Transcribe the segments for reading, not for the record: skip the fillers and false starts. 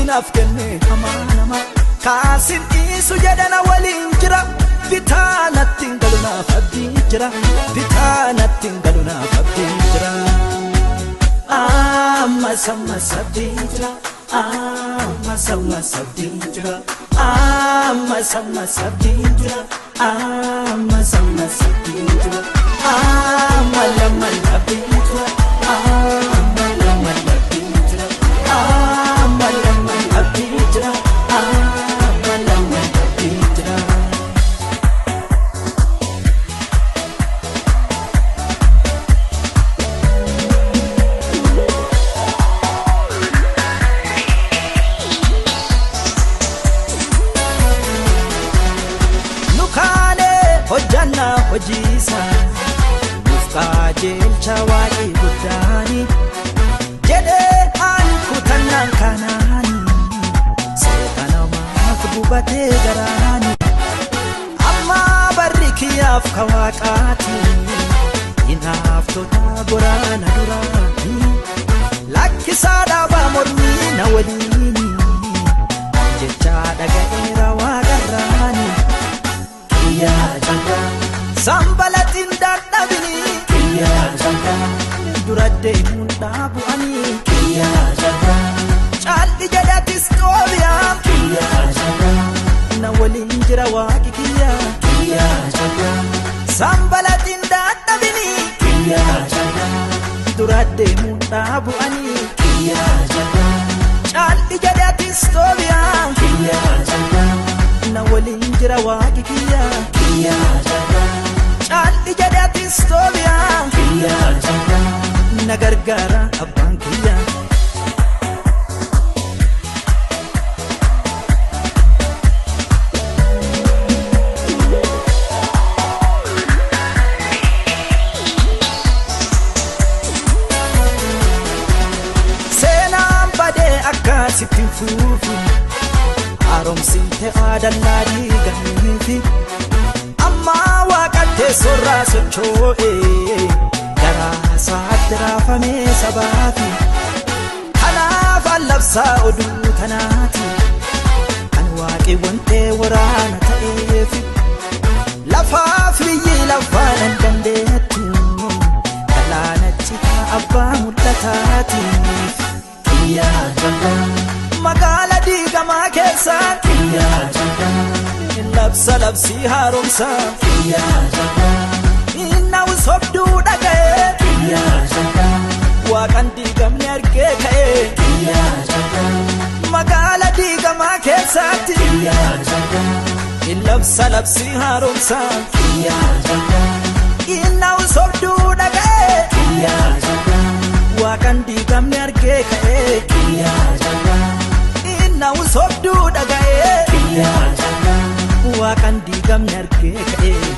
abdiinaaf kenne amaanama. Kaasin dhiisu jedhana waliin jira. Bitaa natti hin galu naaf abdiin jira. Bitaa natti hin galu naaf abdiin jira. Ammas ammas abdiin jira. Ammas ammas abdiin jira. Ammas ammas abdiin jira. Ammas ammas abdiin jira. Amma lamman abdiin jira. Amma lamman abdiin jira. Amma lamman abdiin jira. Amma lamman abdiin jira. Nukaanee hojjannaa hojiisa nuuf qajeelcha waaqii guddaani jedhee aan kutannaan kanaani seexanamaaf gubatee garaani amma barri kiyyaaf ka waaqaati hinaaftota goraana duraani lakkisaa dhaabaa mormii na waliini jechaa dhaga'eera waaqarraani. Kiyyaa jalaa sambalatiin dadhabini. Kiyyaa jalaa dura deemuun dhaabu'anii. Kiyyaa jalaa caalli jedhatis xoobiyaa. Kiyyaa jalaa na waliin jira waaqi kiyyaa. Kiyyaa jalaa sambalatiin dadhabini. Kiyyaa jalaa dura deemuun dhaabu'anii. Kiyyaa jalaa caalli jedhatis xoobiyaa. Kiyyaa jalaa na waliin jira waaqi kiyyaa. Kiyyaa jalaa caalli jedhatis xoobiyaa. Kiyyaa jalaa na gargaara abbaan kiyyaa. Seenaan badee akkasitti hin fuufu haaromsiin ta'aa dallaa diiganiifi amma waaqa teessoorraa socho'e garaa isaatti raafamee sabaafi kanaaf allabsaa oduu tanaati kan waaqi wantee waraana ta'eefi lafaaf biyyi lafaan hin dandeettu galaana citaa abbaa mul'ataatiif. Kiyyaa jalaa magaala diigamaa keessaa. Kiyyaa jalaa labsa labsii haaromsaa. Kiyyaa jalaa innawu sobduu dhaga'ee. Kiyyaa jalaa waaqan diigamne argee ka'ee. Kiyyaa jalaa magaala diigamaa keessaatti. Kiyyaa jalaa labsa labsii haaromsaa. Kiyyaa jalaa innawu sobduu dhaga'ee. Kiyyaa jalaa waaqan diigamne argee ka'ee. Kiyyaa jalaa innawu sobduu dhaga'ee. Kiyyaa jalaa waaqan diigamne argee ka'ee.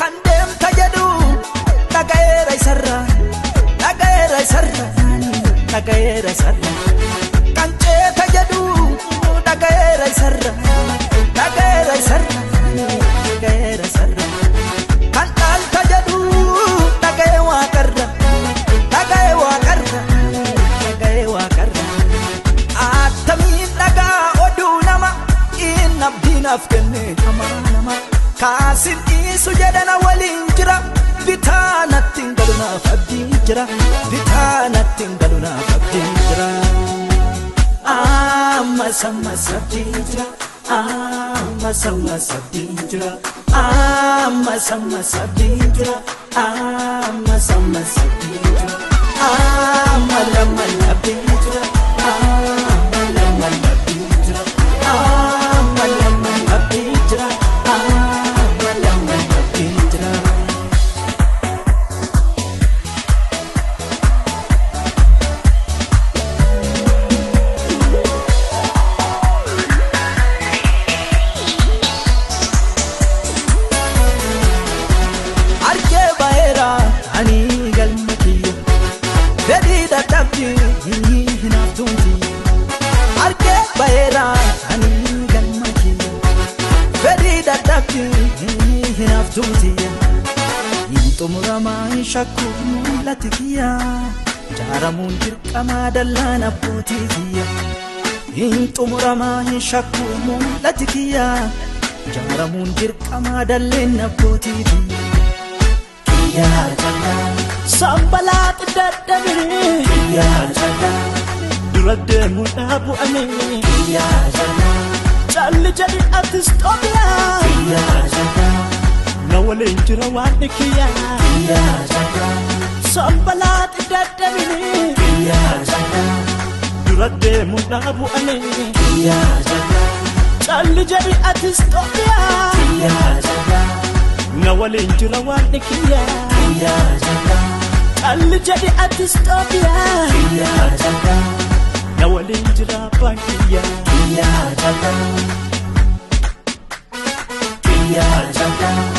Kan deemta jedhu dhaga'eera isarra dhaga'eera isarra dhaga'eera isarra kan ceeta jedhu dhaga'eera isarra dhaga'eera isarra dhaga'eera isarra kan dhaalta jedhu dhaga'ee waaqarra dhaga'ee waaqarra dhaga'ee waaqarra attamiin dhagaa oduu nama inni abdiinaaf kenne amaanama kaasin dhiisu jedhana waliin jira bitaa natti hin galu naaf abdiin jira bitaa natti hin galu naaf abdiin jira. Ammas ammas abdiin jira. Ammas ammas abdiin jira. Ammas ammas abdiin jira. Ammas ammas abdiin jira. Amma lamman abdiin jira. Amma lamman abdiin jira. Amma lamman abdiin jira. Amma lamman abdiin jira. Argee ba'eera ani galma kiyya fedhii dadhabdi hinaaftuun tiyya. Argee ba'eera ani galma kiyya fedhii dadhabdi hinaaftuun tiyya. Hin xumuramaa hin shakku mul'ati kiyya. Jaaramuun dirqamaa dallaan abbootii kiyya. Hin xumuramaa hin shakkuu mul'ati kiyya. Jaaramuun dirqamaa dalleen abbootii kiyya. Kiyyaa jallaa. Sambalaati dadhabee. Kiyyaa jallaa. Dura deemuun dhaabu'anii. Kiyyaa jallaa. Calli jedhi atis xoobiyaa. Kiyyaa jallaa. Na waliin jira waan kiyyaa. Kiyyaa jallaa. Sambalaati dadhabee. Kiyyaa jallaa. Dura deemuun dhaabu'anii. Kiyyaa jallaa. Calli jedhi atis xoobiyaa. Kiyyaa jallaa. Na waliin jira waan kiyyaa. Kiyyaa jallaa. Calli jedhi atis xoobiyaa. Kiyyaa jallaa. Na waliin jira abbaan kiyyaa. Kiyyaa jallaa. Kiyyaa jallaa.